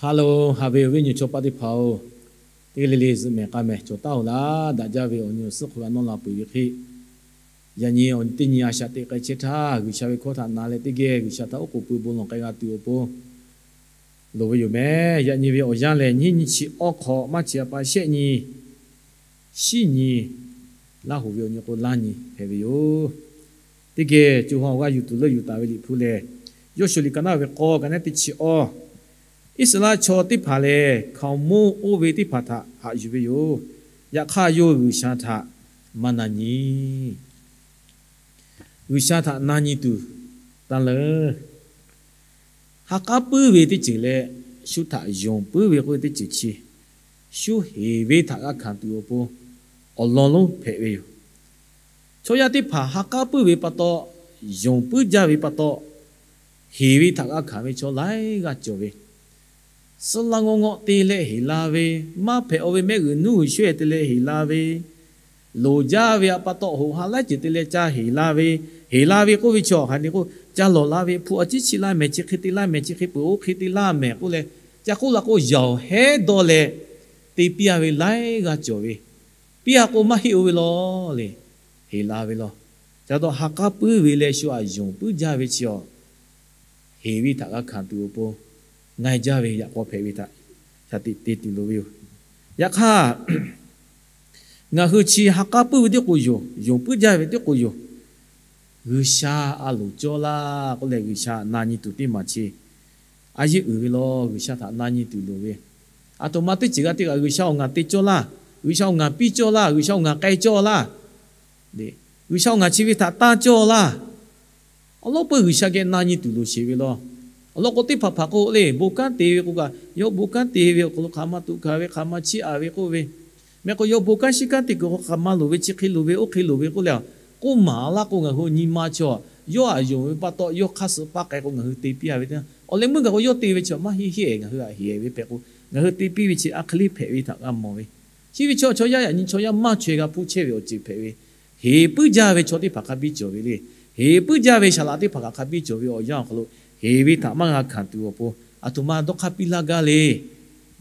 Ha loˬ, haꞈ ve awˬ viˉ awˬ nyi chaw paˆ teˇ hpaˍ-oˬ, teˇ g'aˇ le le zuhꞈ mehˍ k'a mehˍ cawˬ taˉ-oˬ laˇ. Daꞈ jaˇ ve awˬ nyi awˬ suhˉ hk'aw g'a nawˇ la peuˬ ve hk'e, yaꞈ nyi awˬ nyi teˇ nyi a shaꞈ teꞈ k'ai chehˇ htaˇ, G'uiˬsha ve hkawˇ htaꞈ na leh teˇ geh G'uiˬsha htaꞈ oˉ k'oˍ pui bon lawˬ k'ai g'a tuˬ awˬ pon loˍ ve yoˬ meh. Yaꞈ nyi ve awˬ yanˇ lehˬ, nyiˇ nyi chi awˇ hk'awꞈ maˇ chi a pa shehˆ nyi shiˉ nyi, Laˇ hoꞈ ve awˬ nyi k'o laˇ nyi hpehꞈ ve yoˬ. Teˇ geh co ha awˬ g'aˇ yuˬ tuˬ leuˆ yuˬ taˍ ve Liꞈ hpu lehˬ, Yawˇshuˆ liꞈ ka naˉ ve k'awˇ ka naˉ teˇ chi awˇ, Iˉsaˍreˍlaˆ chaw teˇ hpaˍ lehˬ, hkaoˍmonˇ oˇ ve teˇ hpaˍ htaꞈ haꞈ yuˬ ve yoˬ. Yaꞈ hk'aˇ, yawˇ G'uiˬsha htaꞈ maˇ na nyi. G'uiˬsha htaꞈ na nyi tuˬ tanˇ leuˉ. Ha k'aˉ puiˉ ve teˇ ceuˬ leh, shu htaꞈ yonˍ puiˉ ve k'oˆ ve teˇ ceuˬ chi, shu heˍ ve htaꞈ g'a hkanˍ tuˬ awˬ pon awˬ lawn lonˉ hpehꞈ ve yoˬ. Chaw yaˇ teˇ hpaˍ ha k'aˉ puiˉ ve pa taw, yonˍ puiˉ jaˇ ve pa taw, heˍ ve htaꞈ g'a hkanˍ ve chaw laiˉ g'aˇ cawˬ ve, suh la ngawˇ ngawˆ te leh heˍ la ve, maˇ hpehꞈ-o ve mehˆ g'uiˬ nuˉ g'uiˬ shehˆ te leh heˍ la ve, loˍ jaˇ ve pa taw hoꞈ ha laiˉ ceuˬ te leh ca heˍ la ve, heˍ la ve k'oˆ ve chaw hk'aˬ hk'e k'o, ca lawˬ la ve hpu a ciˉ chi laˇ mehˍ, chi hk'e te laˇ mehˍ, chi hk'e peuˬ-oˬ hk'e te laˇ mehˍ k'oˆ leh, ca k'oˆ la k'o, yaꞈ hawˉ hehˉ dawˇ leh te piˇ a ve laiˉ g'aˇ cawˬ ve, piˇ a k'o maˇ heˆ-o ve law le, heˍ la ve law. Ca taw ha k'aˉ puiˉ ve leh shu aꞈ yonˍ puiˉ jaˇ ve chi awˬ heˍ ve htaꞈ g'a hkanˍ tuˬ awˬ pon, nga jaˇ ve yaꞈ k'aw hpehꞈ ve htaꞈ shaˍ tiꞈ te tuˬ loˍ ve yoˬ. Yaꞈ hk'aˇ, ngaˬ hui chi ha k'aˉ puiˉ ve tiˉ k'o yoˬ, yonˍ puiˉ jaˇ ve tiˉ k'o yoˬ, G'uiˬsha a loˍ cawˇ laˇ k'oˆ leh G'uiˬsha na nyi tuˬ teˇ maˬ chi a yeˇ uiˍ ve law. G'uiˬsha htaꞈ na nyi tuˬ loˍ ve, aˬ htoꞈ ma teˇ ceuˬ g'a teˇ g'aˇ G'uiˬsha awˬ ngaˬ te cawˇ laˇ, G'uiˬsha awˬ ngaˬ piˇ cawˇ laˇ, G'uiˬsha awˬ ngaˬ k'ai cawˇ laˇ, G'uiˬsha awˬ ngaˬ chi ve htaꞈ tanˇ cawˇ laˇ. Awˬ lawn peuˬ G'uiˬsha geh na nyi tuˬ loˍ sheˍ ve law. Awˬ lawn k'o, teˇ hpaˍ hpaˍ k'o le, bon kanˉ te ve k'o kaꞈ, yawˇ bon kanˉ te ve awˬ hk'aw lo hk'aˬ ma tuꞈ hkanˍ ve, hk'aˬ ma chiˇ aꞈ ve k'oˆ ve, mehˆ k'o yawˇ bon kanˉ shiˉ kanˉ te kuiˬ k'o hk'aˬ ma loˍ ve, chi hk'e loˍ ve, oˇ hk'e loˍ ve k'oˆ leh, k'oˆ maˍ laˇ k'o, ngaˬ hui nyi ma chaw yawˇ aꞈ yonˍ ve pa taw, yawˇ hk'aˇ suh paˇ k'ai k'o ngaˬ hui te piˇ a ve teˇ yanˇ, awˬ leh meuˇ gaˬ k'o yawˇ te ve chi maˇ heˆ heˆ, ngaˬ hui aꞈ heˍ ve hpehꞈ k'o, ngaˬ hui te piˇ ve chi a hk'e le hpehꞈ ve htaꞈ g'a mawˬ ve. Chi ve chaw, chaw yaˇ yaꞈ nyi chaw yaˇ maˇ chaweh g'a hpuˇ chehˇ ve awˬ ceuˬ hpehꞈ ve, heˍ puiˉ jaˇ ve chaw teˇ hpaˍ hk'a biˇ cawˬ ve le. Heˍ puiˉ jaˇ ve saˍ laꞈ teˇ hpaˍ hk'aˬ hk'a biˇ cawˬ ve awˬ yanˇ awˬ hk'aw lo, heˍ ve htaꞈ maˇ g'a hkanˍ tuˬ awˬ pon, aˬ htoꞈ ma dawˇ hk'aˇ piˇ laˇ gaˇ le.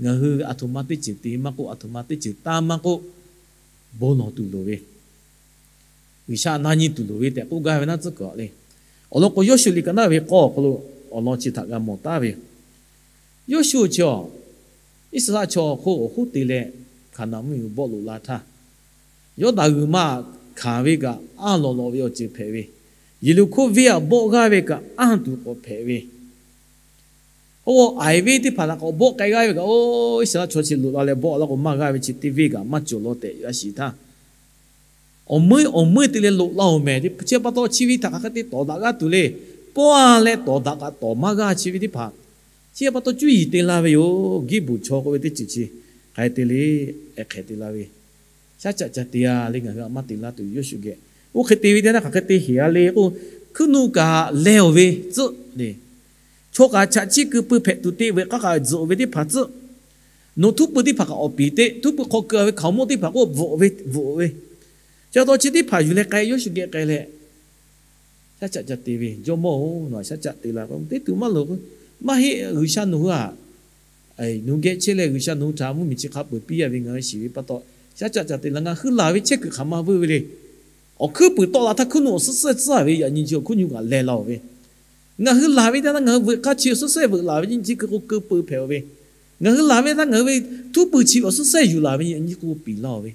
Ngaˬ hui aˬ htoꞈ ma teˇ ceuˬ te maˇ k'oˆ, aˬ htoꞈ ma teˇ ceuˬ tanˇ maˇ k'oˆ, bon lawˬ tuˬ loˍ ve, G'uiˬsha na nyi tuˬ loˍ ve tehꞈ k'oˆ gaˇ ve naˉ tcuhˉ kuiˬ le. Awˬ lawn k'o, Yawˇshuˆ liꞈ ka naˉ ve k'awˇ awˬ hk'aw lo awˬ lawn chi htaꞈ g'a mawˬ taˉ ve yoˬ. Yawˇshuˆ chi awˬ, Iˉsaˍreˍlaˆ chaw hk'oˆ awˬ hoˉ te leh, Hkaˍnanˍ mvuhˇmiˬ bawˆ loꞈ la htaˇ, Yawˇdanˍ g'uiˬ ma hkanˍ ve kaꞈ anˇ lawꞈ lawꞈ ve awˬ ceuˬ hpehꞈ ve, Yeˍriˆhkoˇ venˇ aꞈ bawˆ g'aˇ ve kaꞈ anˇ tuˬ k'awꞈ hpehꞈ ve, oˇ, Aiˍ venˇ teˇ hpaˍ htaꞈ k'awꞈ bawˆ k'ai g'aˇ ve kaꞈ, oˇ, Iˉsaˍreˍlaˆ chaw chi loꞈ la leh bawˆ la k'o maˇ g'aˇ ve chi teˇ venˇ kaꞈ maˇ cawˬ law tehꞈ g'a shiˍ htaˇ, awˬ meuˇ awˬ meuˇ te leh loꞈ la-oˬ mehˍ. Chi pa taw chi ve htaꞈ hk'aˬ hk'e te tawˍ daꞈ g'aˇ tuˬ le. Pawˇ a leh tawˍ daꞈ kaꞈ tawˍ maˇ g'aˇ chi ve teˇ hpaˍ, chi pa taw cuˇ yiˍ te la ve yoˬ. Giˇbuˍ chaw k'oˆ ve teˇ ceuˬ chi hk'aˬ hk'e te le, hk'aˬ hk'e te la ve, shaˉ caˆ ca te-a le, ngaˬ hui aꞈ maˇ te laˇ tuˬ Yawˇshuˆ geh. Oˇ hk'e te ve teˇ yanˇ hk'aˬ hk'e te heˍ-a le k'o, hkuiˉ nuˆ kaꞈ leh-oˬ ve tcuhˆ le. Chaw kaꞈ chaꞈ chiˆ keu pui hpehꞈ tuˬ te ve k'aˉ kaꞈ tzuhꞈ ve teˇ hpaˍ tcuhˆ. Nawˬ htuˉ pui teˇ hpaˍ kaꞈ awˬ piˍ te, htuˉ pui hk'aw keu-a ve hkaoˍmonˇ teˇ hpaˍ k'oˆ bvuhꞈ ve, bvuhꞈ ve. Chi pa taw chi teˇ hpaˍ yuˬ leh k'ai, Yawˇshuˆ geh k'ai leh, shaˉ caˆ ca te ve, Jawˇmawˇ-oˬ, nawˬ shaˉ caˆ te la k'o, teˇ tuˬ maˇ loˍ k'o, maˇ heˆ, G'uiˬsha nawˬ hui aꞈ nawˬ hui geh chehˇ leh G'uiˬsha nawˬ hui htaꞈ mvuhˇmiˬ chi hk'a peuˬ piˇ-a ve ngaˬ hui shiˍ ve pa taw, shaˉ caˆ ca te la. Ngaˬ hui laˬ ve chehˇ kuiˬ hk'aˬ ma veuˇ ve le. Awˬ hkuiˉ puiˍ tawˆ la htaˇ hkuiˉ nuˆ awˬ suhˉ sehˉ tcuhˉ-a ve yaꞈ nyi chi awˬ hkuiˉ nuˆ kaꞈ leh la-oˬ ve. Ngaˬ hui laˬ ve teˇ yanˇ htaˇ ngaˬ hui veuꞈ hk'aˇ chi awˬ suhˉ sehˉ veuꞈ laˬ ve nyi chi keu k'o keu pui hpehꞈ-oˬ ve. Ngaˬ hui laˬ ve htaˇ ngaˬ hui ve htuˉ pui chi awˬ suhˉ sehˉ yuˬ laˬ ve nyi k'o piˍ la-oˬ ve.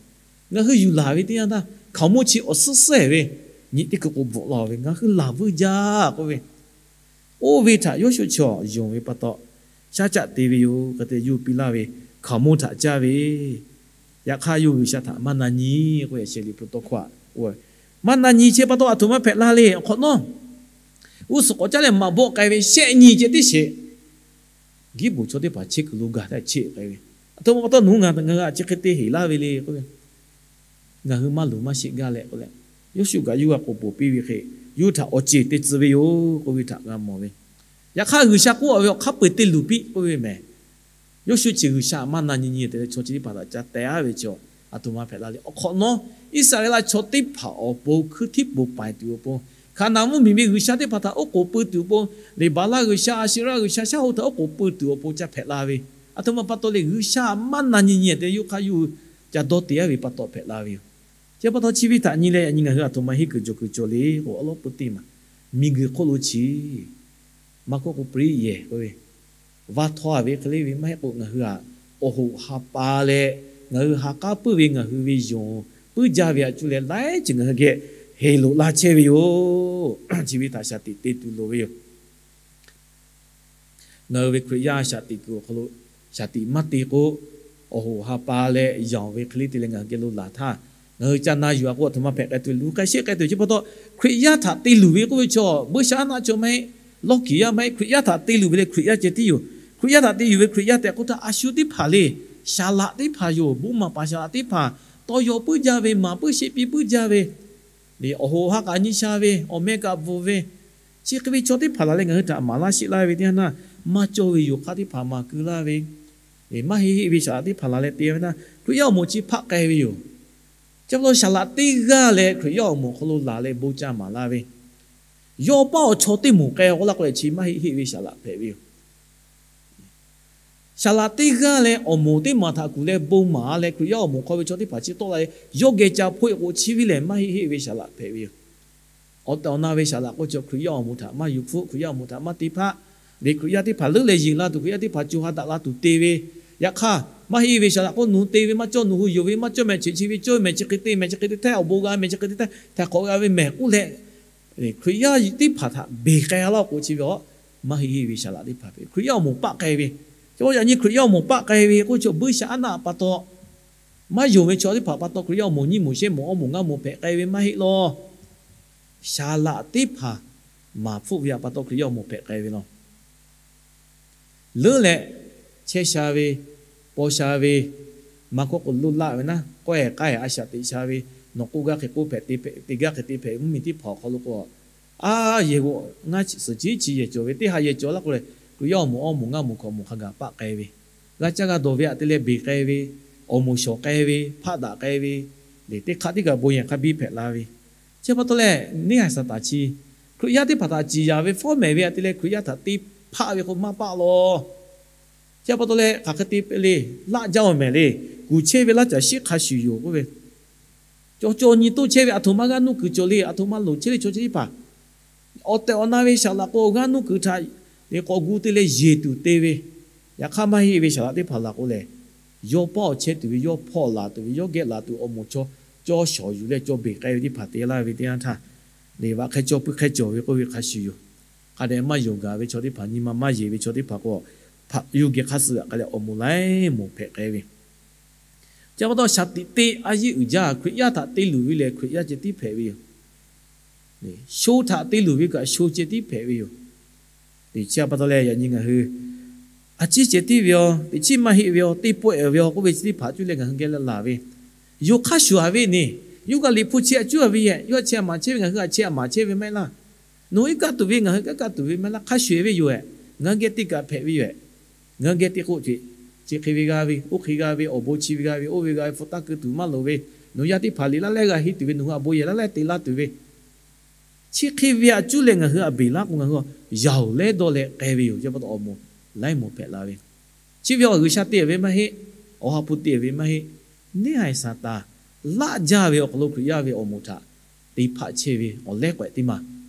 Ngaˬ hui yuˬ laˬ ve teˇ yanˇ htaˇ hkaoˍmonˇ chi awˬ suhˉ sehˉ ve nyi teˇ keu k'o bvuhꞈ la-oˬ ve. Ngaˬ hui laˬ veuˇ jaˇ k'oˆ ve, oˇ ve htaꞈ Yawˇshuˆ chaw yonˍ ve pa taw, shaˉ caˆ te ve yoˬ. Hk'e te yawˇ piˇ laˇ ve, hkaoˍmonˇ htaꞈ caˇ ve, yaꞈ hk'aˇ yawˇ G'uiˬsha htaꞈ maˇ na nyi k'oˆ ve shehˍ liꞈ hpu tawˇ hkawˇ-a. Maˇ na nyi chi pa taw aˬ htoꞈ ma hpehꞈ la le. Awˬ hk'awꞈ nawˉ, g'uˇ suhˍ k'awꞈ caˉ leh maꞈ bawˆ k'ai ve shehˆ nyi ceh tiˉ sheˍ. Giˇbuˍ chaw teˇ hpaˍ chehˇ kuiˬ lo gaˬ htaˇ cheˆ k'ai ve, aˬ htoꞈ ma pa taw nawˬ hui ngaˬ ngaˬ hui aꞈ chi hk'e te heˍ laˇ ve le k'oˆ ve, ngaˬ hui maˇ luˬ maˇ sheˆ gaˇ leh k'oˆ leh, Yawˇshuˆ kaꞈ yawˇ g'a k'oˍ poˬ piˇ ve hk'e, yawˇ htaꞈ awˬ ceˬ te tcuh ve yoˬ k'oˆ ve htaꞈ g'a mawˬ ve. Yaꞈ hk'aˇ G'uiˬsha k'oˆ-a ve, awˬ hk'aˉ peuˬ te luˬ piˇ k'oˆ ve mehˍ. Yawˇshuˆ chi G'uiˬsha maˇ na nyi nyi te leh chaw chi teˇ hpaˍ htaꞈ ca teh-a ve chaw, aˬ htoꞈ ma hpehꞈ la le. Awˬ hk'awꞈ nawˉ, Iˉsaˍreˍlaˆ chaw teˇ hpaˍ awˬ pon hkuiˉ htiˉ poˬ paiˍ tuˬ awˬ pon, Hkaˍnanˍ mvuhˇmiˬ ve g'uiˬsha teˇ hpaˍ htaꞈ oˉ k'oˍ pui tuˬ awˬ pon, Leˍbaˍlaˆ g'uiˬsha, Aˍseˍraˆ g'uiˬsha shaˉ hoꞈ htaꞈ oˉ k'oˍ pui tuˬ awˬ pon ca hpehꞈ la ve, aˬ htoꞈ ma pa taw le, G'uiˬsha maˇ na nyi nyi te yawˇ hk'aˇ yawˇ hui ca dawˇ te-a ve pa taw hpehꞈ la ve yoˬ. Chi pa taw chi ve htaꞈ nyi leh yaꞈ nyi ngaˬ hui aˬ htoꞈ ma henˇ kuiˬ jawˬ kuiˬ cawˬ le k'o, awˉ lawˉ peuˇ teˇ maˬ miˬguiˬ hk'oˆ lo chi maˇ kawˆ k'o, Hpiˇliˇ yehˬ k'oˆ ve, vaˇ htawˇ-a ve hk'e le ve maˇ heˆ k'o, ngaˬ hui-a awˬ hoꞈ ha pa leh ngaˬ hui ha k'aˉ puiˉ ve ngaˬ hui ve yonˍ puiˉ jaˇ ve htaꞈ cuˇ leh laiˉ ceuˬ ngaˬ hui geh heˍ loꞈ la chehˇ ve yoˬ. Chi ve htaꞈ shaˍ tiꞈ te tuˬ loˍ ve yoˬ. Ngaˬ hui ve Hkriꞈ yaˇ shaꞈ teꞈ kuiˬ awˬ hk'aw lo shaˍ tiꞈ maˇ te k'o, awˬ hoꞈ ha pa leh yanˍ ve hk'e le te leh ngaˬ hui geh lo laˬ htaˇ, ngaˬ hui ca na yuˬ-a k'o, aˬ htoꞈ ma hpehꞈ k'ai tuˬ, luˬ k'ai sheˆ k'ai tuˬ. Chi pa taw Hkriꞈ yaˇ htaꞈ te luˬ ve k'oˆ ve chaw, buiˇshaˆaˉnaˆ chaw maˇ heˆ, lawˇ kiˍ yaˇ maˇ heˆ, Hkriꞈ yaˇ htaꞈ te luˬ ve leh Hkriꞈ yaˇ ceh tiˉ yoˬ. Hkriꞈ yaˇ htaꞈ te yuˬ ve Hkriꞈ yaˇ tehꞈ k'oˆ htaˇ, a shu teˇ hpaˍ le, shaˍ laꞈ teˇ hpaˍ yoˬ. Bon maˍ paˍ shaˍ laꞈ teˇ hpaˍ, tawˇ yaw puiˉ jaˇ ve, maˍ puiˉ sheˆ piˇ puiˉ jaˇ ve, awˬ hoꞈ ha kaꞈ nyi sha ve, awˬ meh kaꞈ bvuhˬ ve, chi hk'e ve chaw teˇ hpaˍ laˬ leh ngaˬ hui htaꞈ maˍ laˇ sheˆ laˇ ve teˇ yanˇ htaˇ, maˇ cawˇ ve yoˬ hk'aˇ teˇ hpaˍ maˍ keu laˇ ve, maˇ heˆ heˆ ve shaˍ laꞈ teˇ hpaˍ laˬ leh te ve htaˇ, Hkriꞈ yaˇ awˬ moˍ chi hpaˆ k'ai ve yoˬ. Chi pa taw shaˍ laꞈ teˇ g'aˇ leh Hkriꞈ yaˇ awˬ moˍ awˬ hk'aw lo laˬ leh bon ca maˍ laˇ ve, yawˇ paˉ awˬ chaw teˇ moˍ k'ai k'oˆ laˇ k'o leh, chi maˇ heˆ heˆ ve shaˍ laꞈ hpehꞈ ve yoˬ. Shaˍ laꞈ teˇ g'aˇ leh awˬ moˍ teˇ maˬ htaꞈ kuˬ leh bon maˍ leh Hkriꞈ yaˇ awˬ moˍ hk'aw ve chaw teˇ hpaˍ chi tawˆ la leh, yawˇ geh ca hpoˆ-e k'o, chi ve lehˬ maˇ heˆ heˆ ve shaˍ laꞈ hpehꞈ ve yoˬ. Awˬ tehˬ awˬ na ve shaˍ laꞈ k'oˆ chaw, Hkriꞈ yaˇ awˬ moˍ htaꞈ maˇ yuˬ hpfuhˆ, Hkriꞈ yaˇ awˬ moˍ htaꞈ maˇ te hpaˆ, ve Hkriꞈ yaˇ teˇ hpaˍ leuˉ leh yeˬ la tuˬ, Hkriꞈ yaˇ teˇ hpaˍ co ha daꞈ la tuˬ te ve, yaꞈ hk'aˇ maˇ heˆ ve shaˍ laꞈ k'oˆ, nawˬ hui te ve maˇ cawˇ, nawˬ hui yonˍ ve maˇ cawˇ mehˍ, chi chi ve cawˇ mehˍ, chi hk'e te mehˍ, chi hk'e te htehˇ awˬ bon g'a mehˍ, chi hk'e te htehˇ htaiˍ hk'awꞈ g'a ve mehˍ k'oˆ leh, Hkriꞈ yaˇ teˇ hpaˍ htaꞈ beˬ k'ai laˇ k'o, chi ve aˬ, maˇ heˆ heˆ ve shaˍ laꞈ teˇ hpaˍ hpehꞈ, Hkriꞈ yaˇ awˬ moˍ paˆ k'ai ve. Chi pa yaꞈ nyi Hkriꞈ yaˇ awˬ moˍ paˆ k'ai ve k'oˆ chaw, buiˇshaˆaˉnaˆ pa taw maˇ yonˍ ve chaw teˇ hpaˍ pa taw Hkriꞈ yaˇ awˬ moˍ nyiˇ moˍ shehˆ moˍ awˇ moˍ ngaˇ moˍ hpehꞈ k'ai ve maˇ heˆ law. Shaˍ laꞈ teˇ hpaˍ maˍ hpfuhˆ ve htaꞈ pa taw Hkriꞈ yaˇ awˬ moˍ hpehꞈ k'ai ve law. Leuˉ leh chehˇ sha ve, paw sha ve, maˇ kawˆ k'o loˇ laˆ ve naˉ, k'awehˬ k'ai a shaꞈ teꞈ sha ve, nawˬ k'oˆ gaˇ hk'e k'oˆ hpehꞈ te hpehꞈ, te gaˇ hk'e te hpehꞈ, mvuhˇmiˬ teˇ hpaˍ awˬ hk'aw lo k'o, a, yehˬ g'aw ngaˇ suhˍ ciˉ chi yehˬ cawˬ ve, teˇ ha yehˬ cawˬ laˇ k'o leh, Hkriꞈ yaˇ awˬ moˍ awˇ moˍ ngaˇ moˍ hkawꞈ moˍ hk'a gaˬ paˆ k'ai ve, g'a caˇ g'a dawˬ ve htaꞈ te leh beˬ k'ai ve, awˬ moˍ shawˍ k'ai ve, hpaˆ daꞈ k'ai ve, lehˬ teˇ hk'aˆ teˇ kaꞈ bon yehˬ hk'a biˇ hpehꞈ la ve. Chi pa taw leh neˇ haiˬ Saˍtanˍ chi Hkriꞈ yaˇ teˇ hpaˍ htaꞈ ciˍ yanˍ ve fawˉ mehˍ ve htaꞈ te leh Hkriꞈ yaˇ htaꞈ te hpaˆ ve k'o maˇ paˆ law. Chi pa taw leh hk'aˬ hk'e te le, laˆ jaˇ-oˬ mehˍ le, kuˬ chehˇ ve laˇ caˬ shiˉ hk'a shuˍ yoˬ k'oˆ ve, cawˬ cawˬ nyi toˇ chehˇ ve, aˬ htoꞈ ma g'aˇ nuˇ kuiˬ cawˬ le, aˬ htoꞈ ma loˍ chehˇ le chaw chi teˇ hpaˍ, awˬ tehˬ awˬ na ve shaˍ laꞈ k'o, g'aˇ nuˇ kuiˬ htaꞈ k'awꞈ gu te leh yeˬ tuˬ te ve, yaꞈ hk'aˇ maˇ heˆ ve shaˍ laꞈ teˇ hpaˍ laˬ k'o lehˬ, yawˇ paˉ awˬ chehˇ tuˬ ve, yawˇ hpawˇ laˬ tuˬ ve, yawˇ geh laˬ tuˬ awˬ moˍ chaw cawˇ shawˍ yuˬ leh cawˇ beˬ k'ai ve teˇ hpaˍ te laˇ ve teˇ yanˇ htaˇ, lehˬ vaꞈ hk'e cawˇ puiˉ hk'e cawˬ ve k'oˆ ve hk'a shuˍ yoˬ. Hk'a dehꞈ maˇ yonˍ gaˬ ve chaw teˇ hpaˍ, nyi ma maˇ yeˬ ve chaw teˇ hpaˍ k'o, hpaꞈ yawˇ geh hk'aˇ suh k'ai leh awˬ moˍ laiˉ moˍ hpehꞈ k'ai ve. Chi pa taw shaˍ tiꞈ te a yeˇ uiˍ jaˇ, Hkriꞈ yaˇ htaꞈ te luˬ ve lehˬ Hkriꞈ yaˇ ceh tiˉ hpehꞈ ve yoˬ. Sho htaꞈ te luˬ ve kaꞈ sho ceh tiˉ hpehꞈ ve yoˬ. Teꞈ chiˉ pa taw leh yaꞈ nyi ngaˬ hui a ciˉ ceh tiˉ ve aˬ, teꞈ chiˉ maˇ heˆ ve aˬ, teˇ pawehˇ ve aˬ k'oˆ ve chi teˇ hpaˍ cuˇ leh ngaˬ hui geh leh laˬ ve, yawˇ hk'aˇ shuˍ-a ve neˬ, yawˇ kaꞈ Liꞈ hpu chehˇ-a cuˇ-a ve yehˬ, yawˇ htaꞈ chehˇ-a maˍ chehˇ ve, ngaˬ hui htaꞈ chehˇ-a maˍ chehˇ ve maˇ heˆ laˇ. Nawˬ hui iˉ kaˆ tuˬ ve, ngaˬ hui iˉ kaˆ tuˬ ve maˇ heˆ laˇ, hk'aˇ shuˍ-e ve yoˬ-ehˍ. Ngaˬ hui geh teˇ kaꞈ hpehꞈ ve yoˬ-ehˍ. Ngaˬ hui geh teˇ k'oˆ ce, chi hk'e ve g'a ve, oˇ hk'e g'a ve, awˬ bon chi ve g'a ve, oˇ ve g'a ve, hpu taˇ keu tuˬ maˇ loˍ ve, nawˬ yaˇ teˇ hpaˍ liꞈ laˇ lehˉ g'a henˇ tuˬ ve, nawˬ hui htaꞈ bon yehˬ laˇ lehˉ te laˇ tuˬ ve, chi hk'e ve htaꞈ cuˇ leh ngaˬ hui htaꞈ beˬ laˇ k'o, ngaˬ hui yaoˬ lehˉ dawˇ leh k'ai ve yoˬ. Chi pa taw awˬ moˍ laiˉ moˍ hpehꞈ la ve, chi ve awˬ G'uiˬsha te-a ve maˇ heˆ, awˬ ha hpu te-a ve maˇ heˆ, neˇ haiˬ Saˍtanˍ laˆ jaˇ ve awˬ hk'aw lo Hkriꞈ yaˇ ve awˬ moˍ htaꞈ te hpaˆ chehˇ ve awˬ lehˉ k'awehꞈ teˇ maˬ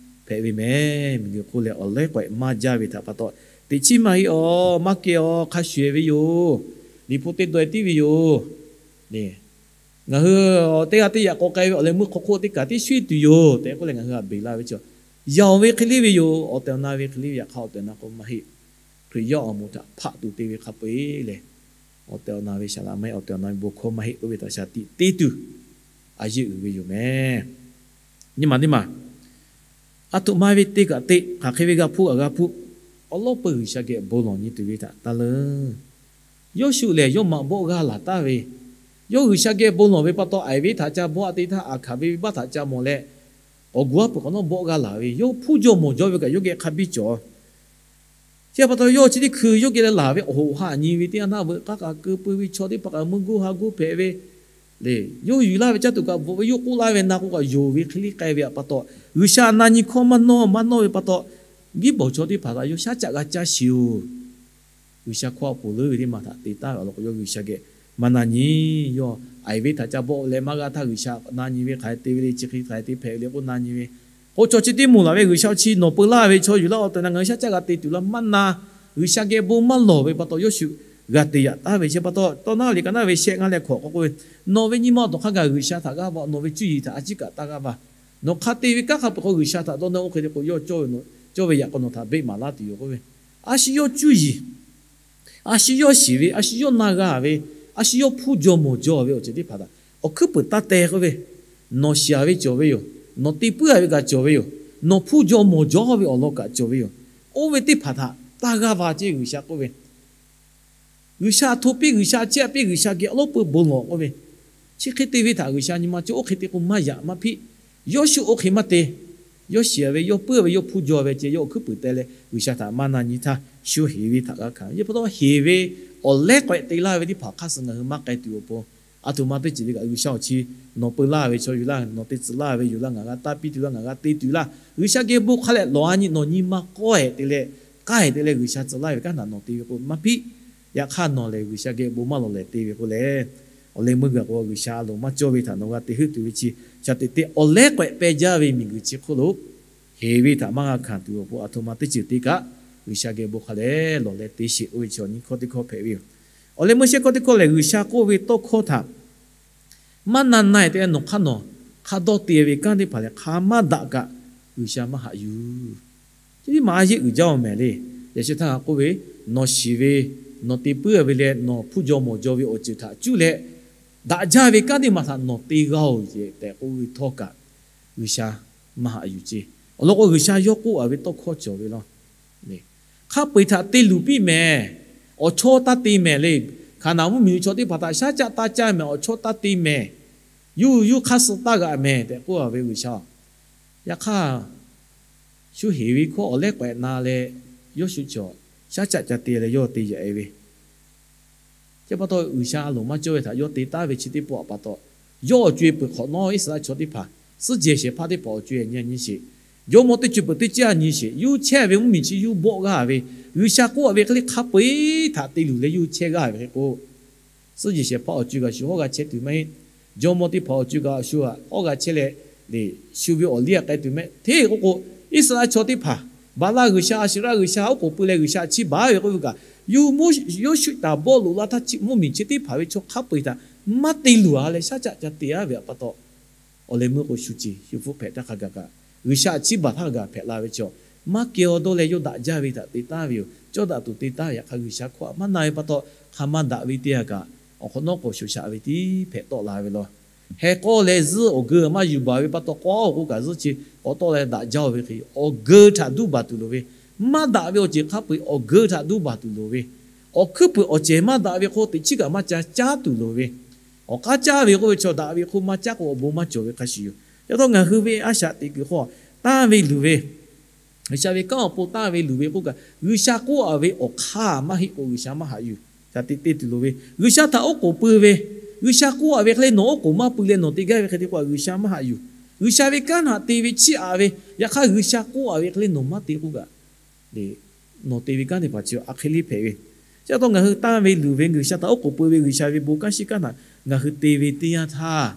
hpehꞈ ve mehˍ. Miˬguiˬ hk'oˆ leh awˬ lehˉ k'awehꞈ maˇ jaˇ ve htaꞈ pa taw, teꞈ chiˉ maˇ heˆ aˬ, maˇ keh aˬ, hk'a shuˍ-e ve yoˬ. Liꞈ hpu teˇ daweh tiˉ ve yoˬ. Ngaˬ hui teˇ g'aˇ teˇ yaꞈ k'awꞈ k'ai ve awˬ leh meuˇ hk'aw hk'oˆ teˇ kaꞈ tiˉ shuˉ-e tuˬ yoˬ tehꞈ k'oˆ leh ngaˬ hui htaꞈ beˬ laˇ ve chi, yaoˬ ve hk'e le ve yoˬ. Awˬ tehˬ awˬ na ve hk'e le ve, yaꞈ hk'aˇ awˬ tehˬ awˬ na k'o maˇ heˆ. Hkriꞈ yaˇ awˬ moˍ htaꞈ hpaˆ tuˬ te ve hk'a peu-eˬ lehˬ, awˬ tehˬ awˬ na ve shaˍ laꞈ maˇ heˆ, awˬ tehˬ awˬ na ve bon hkawˇ maˇ heˆ k'oˆ ve htaꞈ shaˍ tiꞈ te tuˬ a yeˇ uiˍ ve yoˬ mehˍ. Nyi ma teˇ maˬ, aˬ htoꞈ ma ve te kaꞈ te, hk'aˬ hk'e ve g'a hpuˇ kaꞈ g'a hpuˇ, awˉ lawˉ peu G'uiˬsha geh bon lawˬ nyi tuˬ ve htaꞈ taˇ leuˉ. Yawˇ shu lehˬ yawˇ maꞈ bawˆ g'aˇ laˬ taˍ ve, yawˇ G'uiˬsha geh bon lawˬ ve pa taw, aiˍ ve htaꞈ ca bawˆ-a te htaˇ, aˬ hkaˍ ve venˇbaˆ htaꞈ ca mawˬ leh, k'awꞈ gu aˉ peuˬ k'awꞈ nawˉ bawˆ g'aˇ laˬ ve, yawˇ hpuˇ jawˇ mawˬ jawˇ ve kaꞈ yawˇ geh hk'a biˇ cawˬ. Chi pa taw yawˇ chi teˇ hkui yawˇ geh leh laˬ ve awˬ hoꞈ haꞈ nyi ve teˇ yanˇ htaˇ, veuꞈ k'aˇ kaꞈ keu peu ve chaw teˇ hpaˍ kaꞈ meuˇ goˇ ha goˇ hpehꞈ ve le. Yawˇ yuˬ laˇ ve caˇ tuˬ kaꞈ bvuhꞈ ve, yawˇ k'oˆ laˇ ve na k'o kaꞈ yonˍ ve hk'e le k'ai ve htaꞈ pa taw, G'uiˬsha na nyi hkawˇ maˇ nawˇ maˇ nawˇ ve pa taw, giˉ bawˬ chaw teˇ hpaˍ htaꞈ yawˇ shaˉ caꞈ g'a caˇ shiˍ-oˬ. G'uiˬsha hkawˇ a poˬ leuˉ ve teˇ maˬ htaꞈ te taˍ ve awˬ lawn k'o, yawˇ G'uiˬsha geh maˇ na nyi. Yawˇ aiˬ ve htaꞈ ca bawˆ leh maˇ g'a htaˇ, G'uiˬsha na nyi ve hk'aˬ hk'e te ve le, chi hk'e hk'aˬ hk'e te hpehꞈ ve le k'oˆ na nyi ve k'o, chaw chi teˇ moˍ laˬ ve G'uiˬsha chi nawˬ peu laˇ ve chaw yuˬ laˇ awˬ tehˬ na ngaˬ hui shaˉ caˆ g'a te tuˬ laˇ maˇ na. G'uiˬsha geh bon maˇ lawˬ ve pa taw, yawˇ shu g'a te yaꞈ taˍ ve chi pa taw, tawˇ naˉ liꞈ ka naˉ ve shehˆ ngaˇ leh hkawꞈ k'oˆ k'oˆ ve, Nawˬ ve nyi ma awˬ tawˬ hk'a gaˬ G'uiˬsha htaꞈ g'aˇ va, nawˬ ve cuˇ yiˍ htaꞈ a ciˉ kaꞈ taˇ g'aˇ va. Nawˬ hk'a te ve kanˉ hk'a peuˬ k'o, G'uiˬsha htaꞈ dawˇ nawˇ oˇ hk'e te k'o, yawˇ cawˇ ve yaꞈ k'aw nawˬ htaꞈ beˆ maˍ laˇ tuˬ yoˬ k'oˆ ve. A shu yawˇ cuˇ yiˍ, a shu yawˇ shiˍ ve, a shu yawˇ na g'a ve, a shu yawˇ hpuˇ jaw mawˬ jaw ve awˬ ceuˬ teˇ hpaˍ htaꞈ awˬ hkuiˉ puiˍ taˇ teh k'oˆ ve, Nawˬ shiˍ a ve cawˬ ve yoˬ. Nawˬ te puiˉ a ve kaꞈ cawˬ ve yoˬ. Nawˬ hpuˇ jaw mawˬ jaw ve awˬ lawn kaꞈ cawˬ ve yoˬ. Oˇ ve teˇ hpaˍ htaꞈ taˇ g'aˇ va ceˇ G'uiˬsha k'oˆ ve. G'uiˬsha hto piˇ, G'uiˬsha chiˇ aꞈ piˇ, G'uiˬsha geh awˬ lawˉ peu bon lawˬ k'oˆ ve, chi hk'e te ve htaꞈ G'uiˬsha nyi ma cawˇ oˇ hk'e te k'o maˇ yaꞈ maˇ hpiˆ. Yawˇ shu oˇ hk'e maˇ te. Yawˇ shiˍ ve, yawˇ puiˉ ve, yawˇ hpuˇ jaw ve ceh, yawˇ awˬ hkuiˉ puiˍ teh leh G'uiˬsha htaꞈ maˇ na nyi htaˇ, shu heˍ ve htaꞈ g'a hkanˍ ve. Chi pa taw heˍ ve awˬ lehˉ k'awehꞈ te laˇ ve teˇ hpaˍ hk'aˇ suh ngaˬ hui maˇ k'ai tuˬ awˬ pon, a htoꞈ ma teˇ ceuˬ le kaꞈ G'uiˬsha awˬ chi nawˬ peu laˇ ve chaw yuˬ laˇ, nawˬ te tcuh laˇ ve yuˬ laˇ, ngaˬ g'a taˇ piˇ tuˬ laˇ, ngaˬ g'a te tuˬ laˇ, G'uiˬsha geh bon hk'a leh lawˬ a nyi, nawˬ nyi ma k'awehꞈ te leh, k'ai te leh G'uiˬsha tcuh laˇ ve kanˉ htaꞈ nawˬ te ve k'o maˇ hpiˆ. Yaꞈ hk'aˇ nawˬ lehˬ G'uiˬsha geh bon maˇ lawˬ lehˬ te ve k'o lehˬ, awˬ leh meuˇ gaˬ k'o G'uiˬsha a loˍ maˇ cawˇ ve htaꞈ nawˬ g'a te heuˆ tuˬ ve chi, shaˍ teꞈ te awˬ lehˉ k'awehꞈ peh jaˇ ve miˬguiˬ chi hk'oˆ lo heˍ ve htaꞈ maˇ g'a hkanˍ tuˬ awˬ pon, a htoꞈ ma teˇ ceuˬ te kaꞈ G'uiˬsha geh bon hk'a leh lawˬ leh te sheˍ k'oˆ ve chi awˬ nyi hkawˇ teˇ hkawˇ hpehꞈ ve yoˬ. Awˬ leh meuˇ shehˆ hkawˇ teˇ hkawˇ lehˬ, G'uiˬsha k'oˆ ve tawˇ hkawˇ htaꞈ maˇ na na-e te leh nawˬ hk'aˇ nawˬ hk'a dawˇ te ve kanˉ teˇ hpaˍ lehˬ, hk'a maˇ daꞈ kaꞈ G'uiˬsha maˇ haꞈ yuˬ. Chi tiˉ maˇ a yeˆ uiˍ jaˇ-oˬ mehˍ le. Yaꞈ sheh htaˇ k'oˆ ve, Nawˬ shiˍ ve, nawˬ te puiˉ ve leh nawˬ hpuˇ jaw mawˬ jaw ve awˬ ceuˬ htaꞈ cuˇ leh daꞈ jaˇ ve kanˉ teˇ maˬ htaꞈ nawˬ te g'a-oˬ tehꞈ k'oˆ ve htawˇ kaꞈ, G'uiˬsha maˇ haꞈ yuˬ ceˇ. Awˬ lawn k'o, G'uiˬsha yawˇ k'oˆ a ve tawˇ hkawˇ cawˬ ve law. Hk'a peu-eˬ htaꞈ te luˬ piˇ mehˍ. Awˬ chawˇ taˇ te mehˍ le. Hkaˍnanˍ mvuhˇmiˬ chaw teˇ hpaˍ htaꞈ shaˉ caˆ taˇ caˇ mehˍ. Awˬ chawˇ taˇ te mehˍ. Yuˇ yuˇ hk'aˇ suh taˇ g'aꞈ mehˍ tehꞈ k'oˆ a ve G'uiˬsha. Yaꞈ hk'aˇ, shu heˍ ve hkawˇ awˬ lehˉ k'awehꞈ na leh, yawˇ shu cawˬ shaˉ caˆ ca te leh yawˇ te yaꞈ e ve Chi pa taw G'uiˬsha a loˍ maˇ cawˇ ve htaꞈ yawˇ te taˍ ve chi teˇ pawˆ pa taw, yawˇ awˬ co-e peuˬ hk'awꞈ nawˉ Iˉsaˍreˍlaˆ chaw teˇ hpaˍ, suhˉ jehˬ shehˍ hpaˇ teˇ hpaˍ awˬ co-e nyi nyi sheˍ. Jawˇmawˇ teˇ co-e peuˬ teˇ caˇ nyi sheˍ. Yuˇ chehˇ ve mvuhˇmiˬ chi yuˇ bawˆ g'aˇ ve, G'uiˬsha k'oˆ a ve hk'e le hk'a peu-eˬ htaꞈ te luˬ leh yuˇ chehˇ g'aˇ ve hk'e k'o, suhˉ jehˬ shehˍ hpaˇ awˬ co-e kaꞈ shu hawˉ g'a chehˇ tuˬ maˇ heˆ. Jawˇmawˇ teˇ hpaˍ awˬ co-e kaꞈ shu hawˉ g'a chehˇ leh, shu ve awˬ liˇ a k'ai tuˬ maˇ heˆ. Hteˇ k'oˆ k'o, Iˉsaˍreˍlaˆ chaw teˇ hpaˍ Baˍlaˆ g'uiˬsha, Aˍseˍraˆ g'uiˬsha oˉ k'oˍ pui leh g'uiˬsha chi baˬ ve k'oˆ ve kaꞈ, yuˇ Moˉseˍ, Yoˇshuˆ taˍ bawˆ loꞈ la htaˇ chi mvuhˇmiˬ chi teˇ hpaˍ ve chaw hk'a peu-eˬ htaꞈ maˇ te luˬ a leh shaˉ caˆ ca te a ve pa taw, awˬ leh meuˇ k'o shu ceˬ shu hpfuhˆ hpehꞈ htaˇ hk'a gaˬ kaꞈ, G'uiˬsha chi baˬ htaˇ hk'a gaˬ hpehꞈ la ve chaw, maˇ keh awˬ dawˇ leh yawˇ daꞈ jaˇ ve htaꞈ te taˍ ve yoˬ. Cawˇ daꞈ tuˬ te taˍ ve yaꞈ hk'aˇ G'uiˬsha hkawˇ maˇ na ve pa taw, hk'a maˇ daꞈ ve teˇ g'aˇ kaꞈ awˬ hk'awꞈ nawˉ k'awꞈ shoˍ shaꞈ ve tiˉ hpehꞈ tawˆ la ve law. Heh k'awˇ leh zuhˇ awˬ geu maˇ yuˬ baˬ ve pa taw, k'awˇ awˬ k'oˆ kaꞈ zuhˇ chi k'awꞈ tawˆ leh daꞈ jaˇ-oˬ ve hk'e, awˬ geu htaꞈ duˇ baˬ tuˬ loˍ ve, maˇ daꞈ ve awˬ ceuˬ hk'a peu-eˬ awˬ geu htaꞈ duˇ baˬ tuˬ loˍ ve, awˬ hkuiˉ puiˍ awˬ cehˬ maˇ daꞈ ve hk'oˆ teꞈ chiˉ kaꞈ maˇ ca caˉ tuˬ loˍ ve, awˬ k'aˉ caˇ ve k'oˆ ve chaw daꞈ ve hk'oˆ maˇ caˉ k'o awˬ bon maˇ cawˬ ve hk'a shuˍ yoˬ. Yaꞈ hk'aˇ ngaˬ hui ve a shaꞈ teꞈ kuiˬ hk'aw tanˇ ve luˬ ve, G'uiˬsha ve kanˉ awˬ pon tanˇ ve luˬ ve k'oˆ kaꞈ, G'uiˬsha k'oˆ a ve awˬ hk'aˇ maˇ heˆ k'o G'uiˬsha maˇ haꞈ yuˬ. Ca te te tuˬ loˍ ve, G'uiˬsha htaꞈ oˉ k'oˍ pui ve, G'uiˬsha k'oˆ a ve hk'e le nawˬ oˉ k'oˍ maˇ pui leh nawˬ te gaˇ ve hk'e te k'o G'uiˬsha maˇ haꞈ yuˬ. G'uiˬsha ve kanˉ htaꞈ te ve chiˇ aꞈ ve, yaꞈ hk'aˇ G'uiˬsha k'oˆ a ve hk'e le nawˬ maˇ te k'oˆ kaꞈ, nawˬ te ve kanˉ teˇ hpaˍ chi a hk'e le hpehꞈ ve. Chi pa taw ngaˬ hui tanˇ ve luˬ ve, G'uiˬsha htaꞈ oˉ k'oˍ pui ve, G'uiˬsha ve bon kanˉ shiˉ kanˉ htaꞈ ngaˬ hui te ve teˇ yanˇ htaˇ,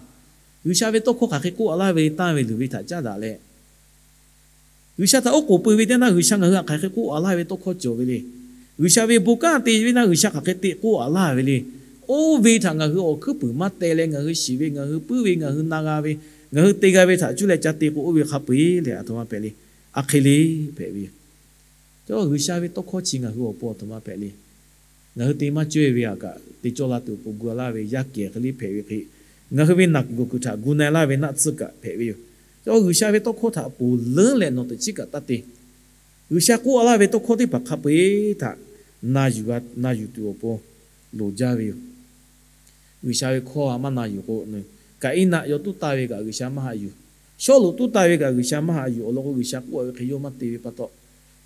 G'uiˬsha ve tawˇ hkawˇ hk'aˬ hk'e k'oˆ a laˇ ve tanˇ ve luˬ ve htaꞈ caˉ daꞈ leh, G'uiˬsha htaꞈ oˉ k'oˍ pui ve teˇ yanˇ htaˇ G'uiˬsha ngaˬ hui htaꞈ hk'aˬ hk'e k'oˆ a laˇ ve tawˇ hkawˇ cawˬ ve le. G'uiˬsha ve bon kanˉ te ve naˇ G'uiˬsha hk'aˬ hk'e te k'oˆ a laˇ ve le. Oˇ ve htaꞈ ngaˬ hui awˬ hkuiˉ puiˍ maˇ teh leh ngaˬ hui shiˍ ve, ngaˬ hui puiˉ ve, ngaˬ hui na g'a ve, ngaˬ hui te g'a ve htaꞈ cuˇ leh ca te k'o oˇ ve hk'a peu-eˬ lehˬ a htoꞈ ma hpehꞈ le. A hk'e le hpehꞈ ve yoˬ. Cawˇ G'uiˬsha ve tawˇ hkawˇ chi ngaˬ hui awˬ pon a htoꞈ ma hpehꞈ le. Ngaˬ hui te maˇ cawˇ ve a kaꞈ te cawˇ la tuˬ awˬ pon gu a laˇ ve yaˇ kehˬ hk'e le hpehꞈ ve hk'e, ngaˬ hui ve naˬ kuiˬ gawˬ kuiˬ htaꞈ gu na-e laˇ ve naˆ tsuhˇ kaꞈ hpehꞈ ve yoˬ. Cawˇ G'uiˬsha ve tawˇ hkawˇ htaꞈ ponˬ leuˉ leh nawˬ teꞈ chiˉ kaꞈ taˇ te. G'uiˬsha k'oˆ a laˇ ve tawˇ hkawˇ teˇ hpaˍ hk'a peu-eˬ htaꞈ na yuˬ g'a na yuˬ tuˬ awˬ pon loˍ jaˇ ve yoˬ. G'uiˬsha ve hkawˇ a maˇ na yuˬ k'o, Kaˍiˉnaˆ yawˇ tuˉ taˇ ve kaꞈ G'uiˬsha maˇ haꞈ yuˬ. Sawˉluꞈ tuˉ taˇ ve kaꞈ G'uiˬsha maˇ haꞈ yuˬ. Awˬ lawn k'o G'uiˬsha k'oˆ a ve hk'e yawˇ maˇ te ve pa taw,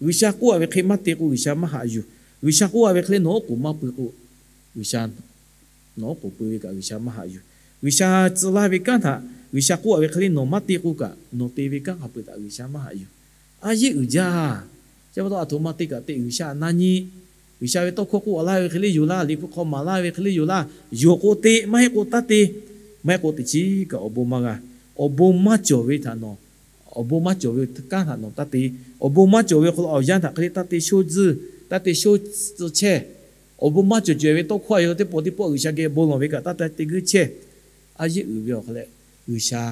G'uiˬsha k'oˆ a ve hk'e maˇ te k'o G'uiˬsha maˇ haꞈ yuˬ. G'uiˬsha k'oˆ a ve hk'e le nawˬ oˉ k'oˍ maˇ pui k'o, G'uiˬsha nawˬ oˉ k'oˍ pui ve kaꞈ G'uiˬsha maˇ haꞈ yuˬ. G'uiˬsha tcuh laˇ ve kanˉ htaꞈ G'uiˬsha k'oˆ a ve hk'e le nawˬ maˇ te k'o kaꞈ, nawˬ te ve kanˉ hk'a peu-eˬ htaꞈ G'uiˬsha maˇ haꞈ yuˬ. A yeˆ uiˍ jaˇ. Chi pa taw a htoꞈ ma te kaꞈ te G'uiˬsha na nyi. G'uiˬsha ve tawˇ hkawˇ k'oˆ a laˇ ve hk'e le yoˬ laˇ, liꞈ hpu hk'aw maˍ laˇ ve hk'e le yoˬ laˇ, yonˍ k'o te, maˇ heˆ k'o taˇ te, maˇ heˆ k'o teꞈ chiˉ kaꞈ awˬ bon maˇ g'a. Awˬ bon maˇ cawˬ ve htaꞈ nawˬ, awˬ bon maˇ cawˬ ve kanˉ htaꞈ nawˬ taˇ te. Awˬ bon maˇ cawˬ ve awˬ hk'aw lo awˬ yanˇ htaꞈ hk'e le taˇ te shoˇ tzuhˇ, taˇ te shoˇ tcuh chehˇ. Awˬ bon maˇ cawˬ cawˬ ve tawˇ hkawˇ a yaw teˇ pawˆ teˇ pawˆ G'uiˬsha geh bon lawˬ ve kaꞈ taˇ te g'uiˇ chehˇ. A yeˆ uiˍ ve awˬ hk'aw leh G'uiˬsha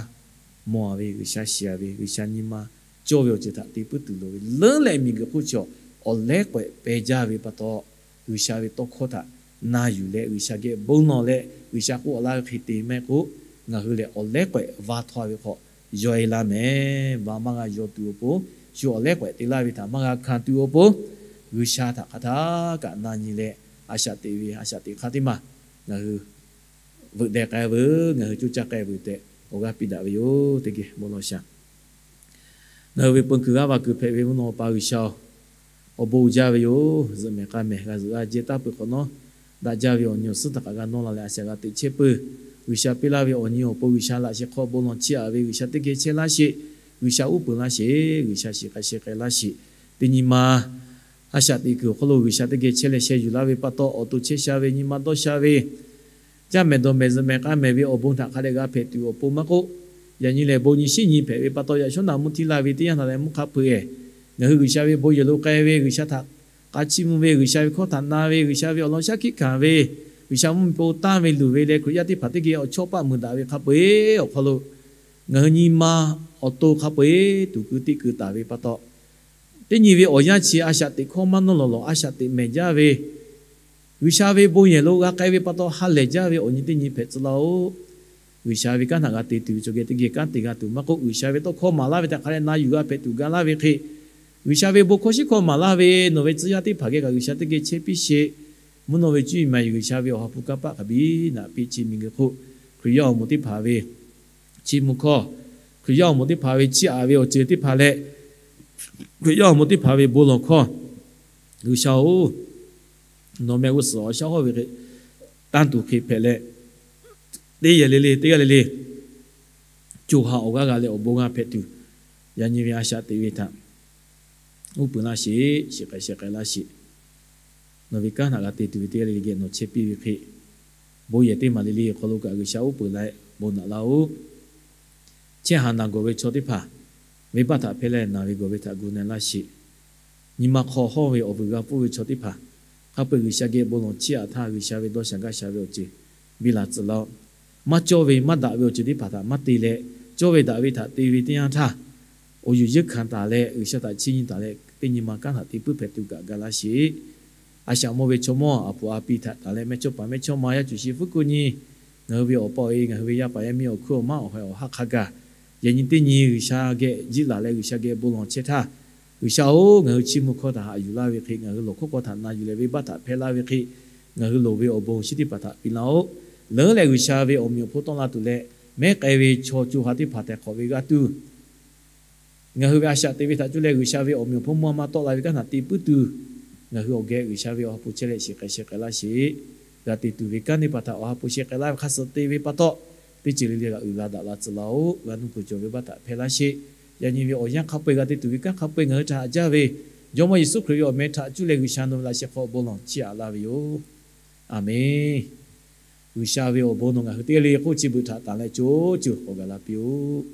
mawˬ a ve, G'uiˬsha shiˍ a ve, G'uiˬsha nyi ma cawˇ ve awˬ ceuˬ htaꞈ te puiˉ tuˬ loˍ ve leuˉ leh miˬguiˬ hk'oˆ chaw awˬ lehˉ k'awehꞈ peh jaˇ ve pa taw, G'uiˬsha ve tawˇ hkawˇ htaꞈ na yuˬ leh G'uiˬsha geh bon lawˬ leh G'uiˬsha k'oˆ a laˇ ve hk'e te maˇ heˆ k'o, ngaˬ hui lehˬ awˬ lehˉ k'awehꞈ va htawˇ ve hk'aw yaw e laˇ mehˍ. Ba maˇ g'a yaw tuˬ awˬ pon, shu awˬ lehˉ k'awehꞈ te laˇ ve htaꞈ maˇ g'a hkanˍ tuˬ awˬ pon, G'uiˬsha htaꞈ hk'aˬ htaˇ kaꞈ na nyi leh a shaꞈ teꞈ ve a shaꞈ teꞈ hk'aˇ teˇ maˬ ngaˬ hui veuꞈ deh k'ai veuˬ, ngaˬ hui coˇ caˇ k'ai veuˬ tehꞈ awˬ g'aˇ piˇ daꞈ ve yoˬ. Teˇ geh bon lawˬ shaˍ. Ngaˬ hui ve peu kuiˬ g'aˇ va kuiˬ hpehꞈ ve mvuhˇ naw pa G'uiˬsha-oˬ, awˬ bon uiˍ jaˇ ve yoˬ. Zuhꞈ mehˍ k'a mehˍ g'a zuhꞈ g'a jehˇ taˇ peuˬ hk'awꞈ nawˉ, daꞈ jaˇ ve awˬ nyi awˬ suhˉ htaꞈ kaꞈ g'a nawˇ la leh a shaꞈ g'a teꞈ chehˇ peuˬ. G'uiˬsha piˇ laˇ ve awˬ nyi awˬ pon G'uiˬsha laꞈ sheh hk'aw bon lawˬ chiˇ aꞈ ve G'uiˬsha teˇ geh chehˇ laˇ sheˍ. G'uiˬsha uˉ peunˍ laˇ sheˍ. G'uiˬsha shiˍ k'ai sheh k'ai laˇ sheˍ. Teˇ nyi ma a shaꞈ teꞈ kuiˬ awˬ hk'aw lo G'uiˬsha teˇ geh chehˇ leh sheh yuˬ laˇ ve pa taw, awˬ to chehˇ sha ve, nyi ma dawˇ sha ve, caˇ mehˍ dawˬ mehˍ zuhꞈ mehˍ k'a mehˍ ve awˬ bon htaꞈ hk'a dehꞈ g'a hpehꞈ tuˬ awˬ pon maˇ k'oˆ, yaꞈ nyi lehˬ bon nyi shiˉ nyi hpehꞈ ve pa taw, yaꞈ shawˉ naꞈ mvuhˇ htiˇ laˇ ve teˇ yanˇ htaꞈ leh mvuhˇ hk'a peu-eˬ, ngaˬ hui G'uiˬsha ve bon yehˬ lo k'ai ve, G'uiˬsha htaꞈ k'a chiˇ mvuh ve, G'uiˬsha ve hkawˇ htaꞈ na ve, G'uiˬsha ve awˬ lawn shaˉ hkiˆ hkanˍ ve, G'uiˬsha mvuhˇmiˬ po tanˇ ve luˬ ve leh Hkriꞈ yaˇ teˇ hpaˍ teˇ geh awˬ chawˇ paˆ meuˍ daꞈ ve hk'a peu-eˬ awˬ hk'aw lo, ngaˬ hui nyi ma awˬ to hk'a peu-eˬ tuˬ keu teˇ keu taˍ ve pa taw, teˇ nyi ve awˬ yanˇ chi a shaꞈ teꞈ hkawˇ maˇ nawˇ lawˬ lawˬ a shaꞈ teꞈ mehˍ jaˇ ve, G'uiˬsha ve bon yehˬ lo g'a k'ai ve pa taw ha lehˬ jaˇ ve awˬ nyi teˇ nyi hpehꞈ tcuh laˇ-oˆ. G'uiˬsha ve kanˉ htaꞈ g'a te tuˬ ve chaw geh teˇ geh kanˉ te g'a tuˬ maˇ k'oˆ, G'uiˬsha ve tawˇ hkawˇ maˍ laˇ ve htaꞈ hk'a leh na yuˬ g'a hpehꞈ tuˬ ga laˇ ve hk'e, G'uiˬsha ve bon hkawˇ shiˉ hkawˇ maˍ laˇ ve nawˬ ve tcuh yaˇ teˇ hpaˍ geh kaꞈ G'uiˬsha teˇ geh chehˇ piˇ sheˍ. Mvuhˇ naw ve cuˇ yiˍ maˍ yiˍ G'uiˬsha ve awˬ ha hpu kanˇ paˆ hk'a biˇ naꞈ piˇ chi miˬguiˬ hk'oˆ, Hkriꞈ yaˇ awˬ moˍ teˇ hpaˍ ve chiˇ mvuh hkawˇ, Hkriꞈ yaˇ awˬ moˍ teˇ hpaˍ ve chiˇ aꞈ ve awˬ ceuˬ teˇ hpaˍ leh, Hkriꞈ yaˇ awˬ moˍ teˇ hpaˍ ve bon lawˬ hkawˇ, G'uiˬsha-oˬ, nawˬ meh g'uˇ suhˍ awˬ shaˉ hawˉ ve hk'e tanˇ tuˬ hk'e hpehꞈ leh, teˇ yehˬ le le teˇ g'aˇ le le co ha awˬ g'aˇ g'a leh awˬ bon g'a hpehꞈ tuˬ, yaꞈ nyi ve a shaꞈ teꞈ ve htaꞈ uˉ peunˍ laˇ sheˍ. Shiˍ k'ai sheh k'ai laˇ sheˍ. Nawˬ ve kanˉ htaꞈ g'a te tuˬ ve teˇ g'aˇ le le geh nawˬ chehˇ piˇ ve hk'e, bon yehˬ teˇ maˬ le le awˬ hk'aw lo kaꞈ G'uiˬsha uˉ peunˍ la-e bon naꞈ laˇ-oˆ. Chehˇ haˍ naˬ gawˬ ve chaw teˇ hpaˍ venˇbaˆ htaꞈ hpehˇ leh naˬ ve gawˬ ve htaꞈ gu na laˇ sheˍ. Nyi ma hk'aw hawˇ ve awˬ vuiˬ g'a pfuhˇ ve chaw teˇ hpaˍ hk'a peu-eˬ G'uiˬsha geh bon lawˬ chiˇ aꞈ htaˇ, G'uiˬsha ve dawˇ shaˍ gaˇ shaˍ ve awˬ ceuˬ biˇ la tcuh laˇ-oˆ. Maˇ cawˇ ve maˇ daꞈ ve awˬ ceuˬ teˇ hpaˍ htaꞈ maˇ te leh, cawˇ ve daꞈ ve htaꞈ te ve teˇ yanˇ htaˇ, awˬ yuˬ yeunˇ hkanˍ taˍ leh G'uiˬsha htaꞈ chiˇ nyi taˍ leh, teˇ nyi ma kanˉ htaꞈ te puiˉ hpehꞈ tuˬ kaꞈ ga laˇ sheˍ. A shaꞈ mawˇ ve chaw mawˇ a puˍ a pi htaꞈ taˍ leh mehˇchawˇpaˍ mehˇchawˇma yaˇ cuˬ shi fuˉ kuˆ nyi, ngaˬ hui ve awˬ pa awˬ e, ngaˬ hui ve yaˇ paˍ yaˇ miˇ awˬ hkuiˉ awˬ maˉ awˬ haiˬ awˬ haˉ hk'a gaˬ, yaꞈ nyi teˇ nyi G'uiˬsha geh jiˆ laˬ leh G'uiˬsha geh bon lawˬ chehˇ htaˇ, G'uiˬsha-oˬ, ngaˬ hui chiˇ mvuh hkawˇ htaꞈ haꞈ yuˬ laˇ ve hk'e, ngaˬ hui lawˬ hkawˇ hkawˇ htaꞈ na yuˬ leh venˇbaˆ htaꞈ hpehˇ laˇ ve hk'e, ngaˬ hui loˍ ve awˬ bon chi teˇ hpaˍ htaꞈ piˇ laˇ-oˆ. Leuˉ leh G'uiˬsha ve awˬ meꞈ awˬ hponˇ tawˆ la tuˬ leh, mehˉ k'ai ve chaw co ha teˇ hpaˍ htaiˍ hk'awꞈ ve g'aˇ tuˬ, ngaˬ hui ve a shaꞈ teꞈ ve htaꞈ cuˇ leh G'uiˬsha ve awˬ meꞈ awˬ hponˇ mvuhˇ maˇ tawˆ la ve kanˉ htaꞈ te puiˉ tuˬ, ngaˬ hui awˬ geh G'uiˬsha ve awˬ ha hpu chehˇ leh shiˍ k'ai sheh k'ai laˇ sheˍ. G'a te tuˬ ve kanˉ teˇ hpaˍ htaꞈ awˬ ha hpu sheh k'ai laˇ ve hk'a suh te ve pa taw, teˇ ceuˬ le le g'a uiˍ la daꞈ la tcuh laˇ-oˆ. G'a nuˇ kuiˬ cawˬ ve venˇbaˆ htaꞈ hpehˇ laˇ sheˍ. Yaꞈ nyi ve awˬ yanˇ hk'a peu-eˬ g'a te tuˬ ve kanˉ hk'a peu-eˬ ngaˬ hui htaꞈ haꞈ jaˇ ve, Jawˇmawˇ Yeˍsuˆ Hkriꞈ ve awˬ meh htaꞈ cuˇ leh G'uiˬsha nawˬ ve laꞈ sheh hk'aw bon lawˬ chiˇ aꞈ laˇ ve yoˬ. Aˬmenˍ. G'uiˬsha ve awˬ bon nawˬ ngaˬ hui teˇ g'aˇ le le hk'oˆ chi beuꞈ htaꞈ tanˍ leh co cuˬ k'awꞈ gaˬ la piˇ-oˆ.